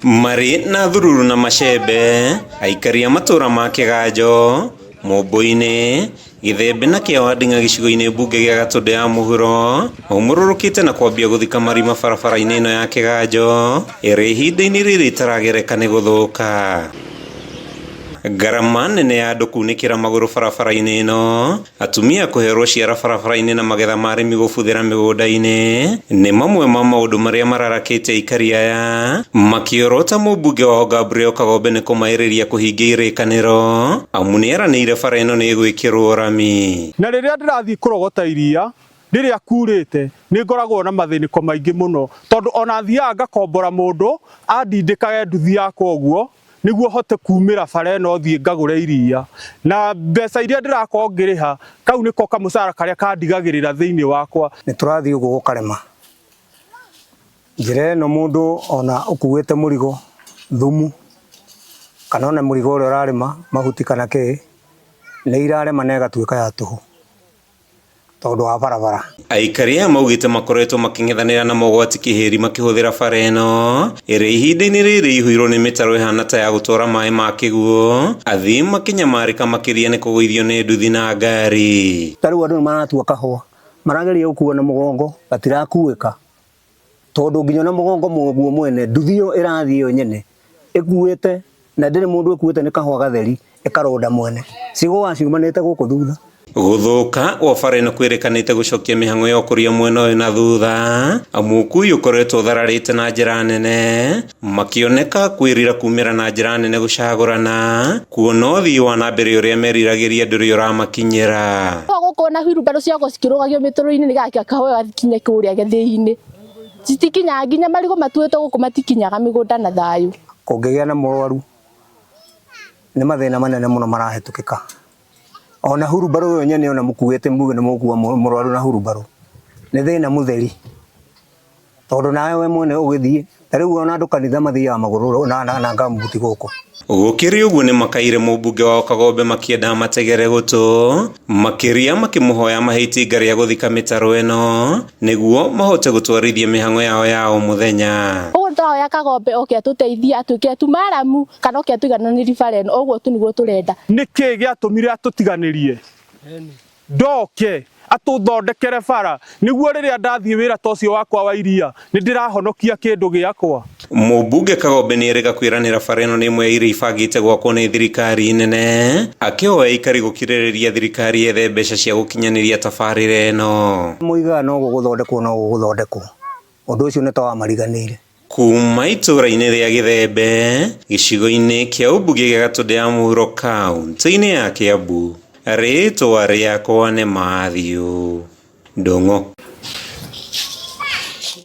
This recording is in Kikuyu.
Marĩ na thururu na macembe, aikari a matũra ma Kĩganjo, Mũmbũinĩ, Gĩthembe na Kĩawa-Nding'a gĩcigo-inĩ mbunge gĩa Gatũndũ ya mũhuro, maumũrũrũkĩte na kwambia gũthika marima barabara-inĩ ĩno ya Kĩganjo, ĩrĩa ihinda-inĩ rĩrĩ ĩtaragereka nĩ gũthũka. Ngarama nene ya andũ kunĩkĩra magũrũ barabara-inĩ ĩno, atumia kũherwo ciara barabara-inĩ na magetha ma arĩmi gũbuthĩra mĩgũnda-inĩ nĩ mamwe ma maũndũ marĩa mararakĩte aikari aya makĩorota mũmbunge wao Gabriel Kagombe nĩ kũmaĩrĩria kũhingia irĩkanĩro amu nĩ eranĩire bara ĩno nĩ ĩgwĩkĩrwo rami. Na rĩrĩa ndĩrathiĩ kũrogota iria rĩrĩa kurĩte nĩ ngoragwo na mathĩnĩko maingĩ mũno tondũ ona thiaga ngakombora mũndũ andindĩkage nduthi yakwa ũguo nĩguo hote kumĩra bara ĩno thiĩ ngagũre iria na mbeca iria ndĩrakorwo ngĩrĩha kau nĩko kamũcara karĩa kandigagĩrĩra thĩinĩ wakwa. Nĩ tũrathiĩ ũguo gũkarema njĩra ĩno mũndũ ona ũkuĩte mũrigo thumu kana ona mũrigo ũrĩa ũrarĩma mahuti kana kĩ nĩ irarema na ĩgatuĩka ya tũhũ. Tondũ wa barabara. Aikari aya maugĩte makoretwo makĩng'ethanĩra na mogwati kĩhĩri makĩhũthĩra bara ĩno ĩrĩa ihinda-inĩ rĩrĩ ĩihũirwo nĩ mĩtaro ĩhana ta ya gũtwara maĩ ma kĩguũ, athii makĩnyamarĩka makĩria nĩ kũgũithio nĩ nduthi na ngari. Ta rĩu andũ nĩ maratua kahũa, marageria gũkua na mũgongo gatirakuĩka. Tondũ nginya ona mũgongo guo mwene nduthi ĩyo ĩrathiĩ yo nyene ĩkuĩte na ndĩrĩ mũndũ ĩkuĩte nĩ kahũa gatheri ĩkarũnda mwene cigũaga ciumanĩte gũkũ thutha. Gũthũka gwa bara ĩno kwĩrĩkanĩte gũcokia mĩhang'o ya ũkũria mwena ũyũ na thutha amu ũkui ũkoretwo ũthararĩte na njĩra nene makĩoneka kwĩrira kumĩra na njĩra nene gũcagũrana kuona ũthii wa na mbere ũrĩa meriragĩria ndũrĩ ũramakinyĩra. Gũkũ na wheelbarrow ciakorwo cikĩrũgagio mĩtaro-inĩ nĩgetha kahũa gakinye kũrĩa gĩthĩi-inĩ. Citikinyaga nginya marigũ matuĩtwo gũkũ matikinyaga mĩgũnda na thayũ. Kũngĩgĩa na mũrwaru nĩ mathĩna manene mũno marahĩtũkĩka. Ona hurumbarũ yo nyene ona mũkuĩte muge nĩ mũgũkua mũrwaru na hurumbarũ nĩ thĩna mũtheri. Tondũ nawe we mwene ũgĩthiĩ ta rĩu ona andũ kanitha mathiaga magũrũ na, na, na ngambuti gũkũ. Gũkĩrĩ ũguo nĩ makaire mũmbunge wao Kagombe makĩenda amategere gũtũ makĩria makĩmũhoya amahe itinga rĩa gũthika mĩtaro ĩno nĩguo mahote gũtwarithia mĩhang'o yao ya o mũthenya. Ũguo nĩtũrahoya Kagombe oke atũteithie atwĩkĩre tu maramu kana oke atũigananĩrie bara ĩno ũguo tu nĩguo tũrenda. Nĩkĩ gĩatũmire atũtiganĩrie? Ndoke atũthondekere bara nĩguo rĩrĩa ndathiĩ wĩra ta ũcio wakwa wa iria nĩ ndĩrahonokia kĩndũ gĩakwa. Mũmbunge Kagombe nĩ erĩga kwĩranĩra bara ĩno nĩ ĩmwe ya iria ibangĩte gwakwo nĩ thirikari nene, akĩhoya aikari gũkirĩrĩria thirikari yethe mbeca cia gũkinyanĩria tabarĩra ĩno. Moigaga no gũgũthondekwo no gũgũthondekwo. Ũndũ ũcio nĩ ta wamariganĩire. Kuuma itũũra-inĩ rĩa Gĩthembe, gĩcigo-inĩ kĩa ũmbunge gĩa Gatũndũ ya Mũhuro kauntĩ-inĩ ya Kĩambu, rĩtwa rĩakwa nĩ Mathew Ndung'u.